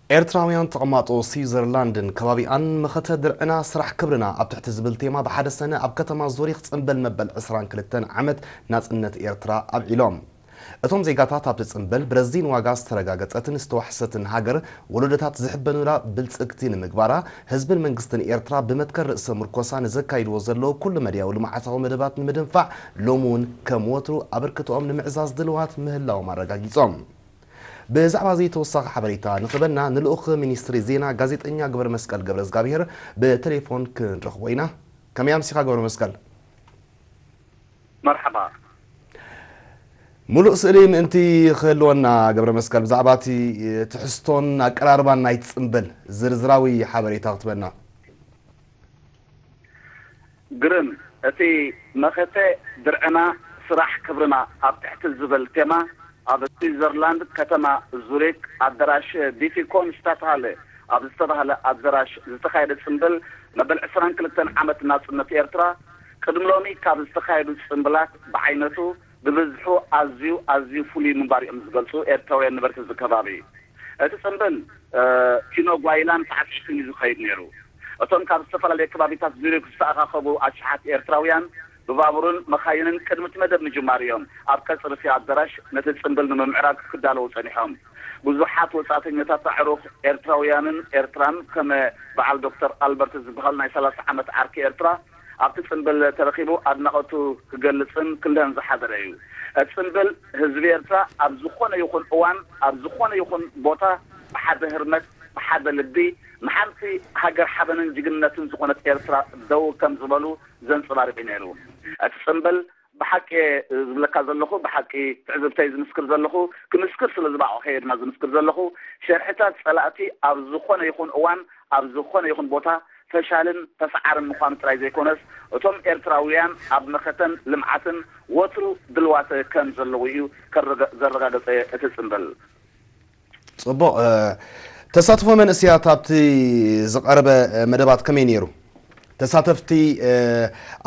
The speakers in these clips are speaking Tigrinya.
ኤርትራውያን ተቐማጦ ስዊዘርላንድን ከባቢኣን መኸተ ድርዕና ስራሕ ክብርና ኣብ ትሕቲ ዝብል ቴማ ብሓደ ሰነ ኣብ ከተማ ዙሪክ ጽንብል መበል ዕስራን ክልተን ዓመት ናጽነት ኤርትራ ኣብዒሎም። እቶም ዜጋታት ኣብቲ ጽንብል ብረዚን ዋጋ ዝተረጋገጸትን ዝተዋሕሰትን ሃገር ወለዶታት ዝሕበኑላ ብልጽግቲ ንምግባራ ህዝብን መንግስትን ኤርትራ ብመትከል ርእሰ ምርኮሳ ንዘካይድዎ ዘለዉ ኩሉ መድያዊ ልምዓታዊ መደባት ንምድንፋዕ ሎሚ እውን ከም ወትሩ ኣበርክቶኦም ንምዕዛዝ ድልዋት ምህላዎም ኣረጋጊጾም። ብዛዕባ እዚ ተወሳኺ ሓበሬታ ንኽበና ንልኡኽ ሚኒስትሪ ዜና ጋዜጠኛ ገብረ መስቀል ገብረ እግዚኣብሔር ብቴሌፎን ክንረኽቦ ኢና። ከመይ ኣምሲኻ ገብረ መስቀል? መርሓባ። ሙሉእ ስእሊ ምእንቲ ክህልወና ገብረ መስቀል ብዛዕባ እቲ ትሕዝቶን ኣቀራርባን ናይ ጽንብል ዝርዝራዊ ሓበሬታ ክትበና። ግርም። እቲ መኸተ ድርዕና ስራሕ ክብርና ኣብ ትሕቲ ዝብል ቴማ ኣብ ስዊዘርላንድ ከተማ ዙሪክ ኣደራሽ ቢፊኮን ዝተባሃለ ኣብ ዝተባሃለ ኣደራሽ ዝተኻየደ ጽንብል መበል ዕስራን ክልተን ዓመት ናጽነት ኤርትራ ቅድሚ ሎሚ ካብ ዝተኻየዱ ጽንብላት ብዓይነቱ ብብዝሑ ኣዝዩ ኣዝዩ ፍሉይ ምንባር እዮም ዝገልጹ ኤርትራውያን ነበርቲ እዚ ከባቢ። እቲ ጽንብል ኪኖ ጓይላን ሳዕስዒትን እዩ ዝኸይድ ነይሩ። እቶም ካብ ዝተፈላለየ ከባቢታት ዙሪክ ዝተኣኻኸቡ ኣሽሓት ኤርትራውያን ብባቡርን መኻይንን ቅድሚ እቲ መደብ ምጅማር እዮም ኣብ ቀጽሪ እቲ ኣደራሽ ነቲ ጽንብል ንምምዕራግ ክዳለዉ ጸኒሖም። ብዙሓት ወጻእተኛታት ኣዕሩኽ ኤርትራውያንን ኤርትራን ከም በዓል ዶክተር ኣልበርት ዝበሃሉ ናይ ሰላሳ ዓመት ዓርኪ ኤርትራ ኣብቲ ጽንብል ተረኺቡ ኣድናቖቱ ክገልጽን ክልህን ዝሓደረ እዩ። እቲ ጽንብል ህዝቢ ኤርትራ ኣብ ዝኾነ ይኹን እዋን ኣብ ዝኾነ ይኹን ቦታ ብሓደ ህርመት ብሓደ ልቢ ንሓንቲ ሃገር ሓበንን ጅግንነትን ዝኾነት ኤርትራ ደው ከም ዝበሉ ዘንጸባርቕ እዩ ነይሩ። እቲ ጽንብል ብሓቂ ዝብለካ ዘለኹ ብሓቂ ትዕዝብተይ ዝምስክር ዘለኹ ክምስክር ስለ ዝበቕዕኹ እየ ድማ ዝምስክር ዘለኹ። ሸርሕታት ጸላእቲ ኣብ ዝኾነ ይኹን እዋን ኣብ ዝኾነ ይኹን ቦታ ፈሻልን ተሰዓርን ምዃኑ ጥራይ ዘይኮነስ እቶም ኤርትራውያን ኣብ መኸተን ልምዓትን ወትሩ ድልዋት ከም ዘለዉ እዩ ዘረጋገጸ እቲ ጽንብል። ጽቡቕ። ተሳትፎ መንእስያት ኣብቲ ዝቐረበ መደባት ከመይ ነይሩ? ተሳተፍቲ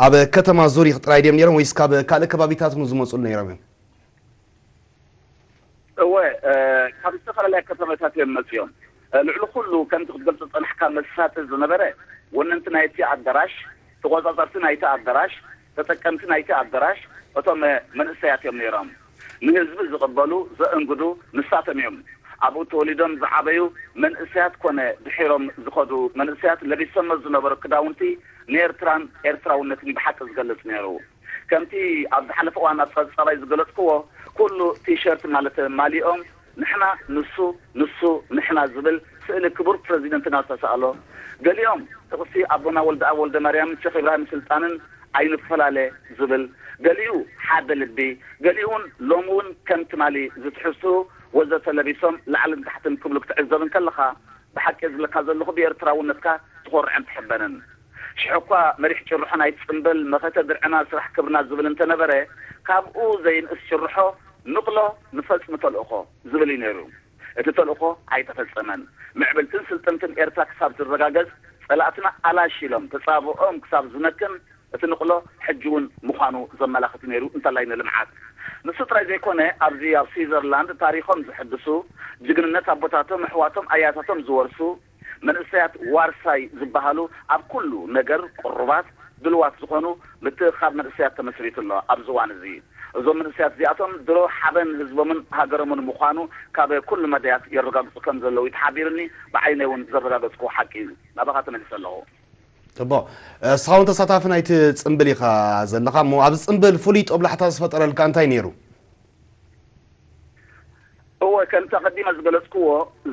ኣብ ከተማ ዙሪክ ጥራይ ድዮም ነይሮም ወይስ ካብ ካልእ ከባቢታት እውን ዝመፁሉ ነይሮም እዮም? እወ፣ ካብ ዝተፈላለያ ከተማታት እዮም መፅዮም። ልዕሊ ኩሉ ከምቲ ክትገልፆ ዝፀናሕካ መሳጢ ዝነበረ ወነንቲ ናይቲ ኣዳራሽ፣ ተቆፃፀርቲ ናይቲ ኣዳራሽ፣ ተጠቀምቲ ናይቲ ኣዳራሽ እቶም መንእሰያት እዮም ነይሮም። ንህዝቢ ዝቕበሉ፣ ዘእንግዱ ንሳቶም እዮም። ኣብኡ ተወሊዶም ዝዓበዩ መንእሰያት ኮነ ድሒሮም ዝኸዱ መንእሰያት ለቢሶሞ ዝነበሩ ክዳውንቲ ንኤርትራን ኤርትራውነትን ብሓቂ ዝገልጽ ነይሩ። ከምቲ ኣብ ዝሓለፈ እዋን ኣብ ጸብጻባይ ዝገለጽክዎ፣ ኩሉ ቲሸርት ማለት ማሊኦም ንሕና ንሱ ንሱ ንሕና ዝብል ስእሊ ክቡር ፕረዚደንትና ዝተሳእሎ፣ ገሊኦም ጥቕሲ ኣቦና ወልደኣብ ወልደማርያምን ሸኽ ኢብራሂም ስልጣንን ኣይንፈላለ ዝብል፣ ገሊኡ ሓደ ልቢ፣ ገሊኡ እውን ሎሚ እውን ከም ትማሊ ዝትሕዝትኡ ወዘተ ለቢሶም ላዕልን ታሕትን ክብሉ ክትዕዘብ እንከለኻ፣ ብሓቂ ዝብለካ ዘለኹ ብኤርትራውነትካ ትኾርዕን ትሕበንን። ሽሕ እኳ መሪሕ ጭርሖ ናይቲ ጽምብል መኸተ ድርዕና ስራሕ ክብርና ዝብል እንተነበረ፣ ካብኡ ዘይንእስ ጭርሖ ንቕሎ ንፈጽም ተልእኾ ዝብል እዩ ነይሩ። እቲ ተልእኾ ኣይተፈጸመን። ምዕብልትን ስልጥንትን ኤርትራ ክሳብ ትረጋገጽ፣ ጸላእትና ኣላሽ ኢሎም ተጻብኦም ክሳብ ዝነክን እቲ ንቕሎ ሕጂ እውን ምዃኑ ዘመላኽት ነይሩ፣ እንተላይ ንልምዓት። ንሱ ጥራይ ዘይኮነ፣ ኣብዚ ኣብ ስዊዘርላንድ ታሪኾም ዝሕድሱ፣ ጅግንነት ኣቦታቶም፣ ኣሕዋቶም፣ ኣያታቶም ዝወርሱ፣ መንእሰያት ዋርሳይ ዝበሃሉ ኣብ ኩሉ ነገር ቅሩባት፣ ድልዋት ዝኾኑ ምትእኽኻብ መንእሰያት ተመስሪቱ ኣሎ ኣብዚ እዋን እዚ። እዞም መንእሰያት እዚኣቶም ድሮ ሓበን ህዝቦምን ሃገሮምን ምዃኑ ካብ ኩሉ መዳያት የረጋግጹ ከም ዘለዉ እዩ ተሓቢሩኒ፣ ብዓይነይ እውን ዘረጋገጽኩዎ ሓቂ እዩ። ናባኻ ተመሊሰ ኣለኹ። ጽቡቕ። እስኻ እውን ተሳታፊ ናይቲ ጽምብል ኢኻ ዘለኻ እሞ ኣብዚ ጽምብል ፍሉይ ጦብላሕታ ዝፈጠረልካ እንታይ ነይሩ? እወ፣ ከምቲ ኣቐዲመ ዝገለጽክዎ፣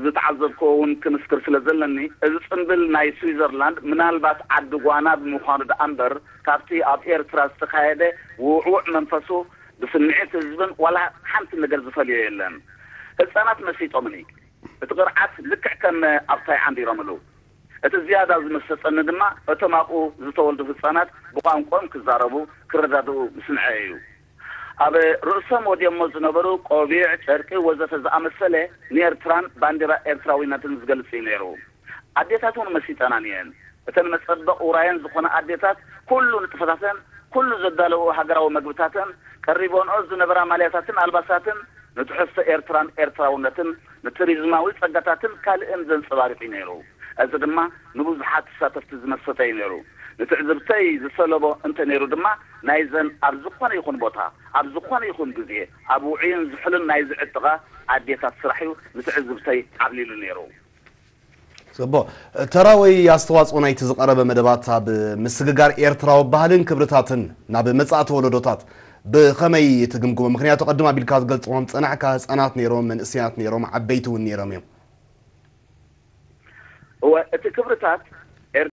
ዝተዓዘብክዎ እውን ክምስክር ስለ ዘለኒ፣ እዚ ጽምብል ናይ ስዊዘርላንድ ምናልባት ዓዲ ጓና ብምዃኑ ደኣ እምበር፣ ካብቲ ኣብ ኤርትራ ዝተኻየደ ውዕዉዕ መንፈሱ ብስምዒት ህዝብን ዋላ ሓንቲ ነገር ዝፈልዮ የለን። ህጻናት መሲጦምኒ። እቲ ቅርዓት ልክዕ ከም ኣብ ታይዓንድ ይረምሉ። እቲ ዝያዳ ዝመሰጠኒ ድማ እቶም ኣብኡ ዝተወልዱ ህጻናት ብቋንቋኦም ክዛረቡ፣ ክረዳድኡ ምስምዐ እዩ። ኣብ ርእሶም ወድዮሞ ዝነበሩ ቆቢዕ፣ ጨርቂ ወዘተ ዝኣመሰለ ንኤርትራን ባንዴራ ኤርትራዊነትን ዝገልጽ እዩ ነይሩ። ኣዴታት እውን መሲጠናን እየን። እተን መጸበቕ ውራየን ዝኾና ኣዴታት ኩሉ ንጥፈታተን፣ ኩሉ ዘዳለውኦ ሃገራዊ መግብታተን፣ ቀሪቦንኦ ዝነበራ ማልያታትን ኣልባሳትን ንትሕዝቶ ኤርትራን ኤርትራውነትን፣ ንቱሪዝማዊ ጸጋታትን ካልእን ዘንጸባርቕ እዩ ነይሩ። እዚ ድማ ንብዙሓት ተሳተፍቲ ዝመሰጠ እዩ ነይሩ። ንትዕዝብተይ ዝሰለቦ እንተ ነይሩ ድማ፣ ናይዘን ኣብ ዝኾነ ይኹን ቦታ፣ ኣብ ዝኾነ ይኹን ግዜ፣ ኣብ ውዑይን ዝሑልን ናይ ዝዕጥቓ ኣዴታት ስራሕ እዩ ንትዕዝብተይ ዓብሊሉ ነይሩ። ጽቡቕ። ተራ ወይ ኣስተዋጽኦ ናይቲ ዝቐረበ መደባት ኣብ ምስግጋር ኤርትራዊ ባህልን ክብርታትን ናብ መጻእቲ ወለዶታት ብኸመይ ትግምግሞ? ምኽንያቱ ቅድም ኣቢልካ ዝገልጽዎም ዝጸናሕካ ህጻናት ነይሮም፣ መንእሰያት ነይሮም፣ ዓበይቲ እውን ነይሮም እዮም። እወ፣ እቲ ክብርታት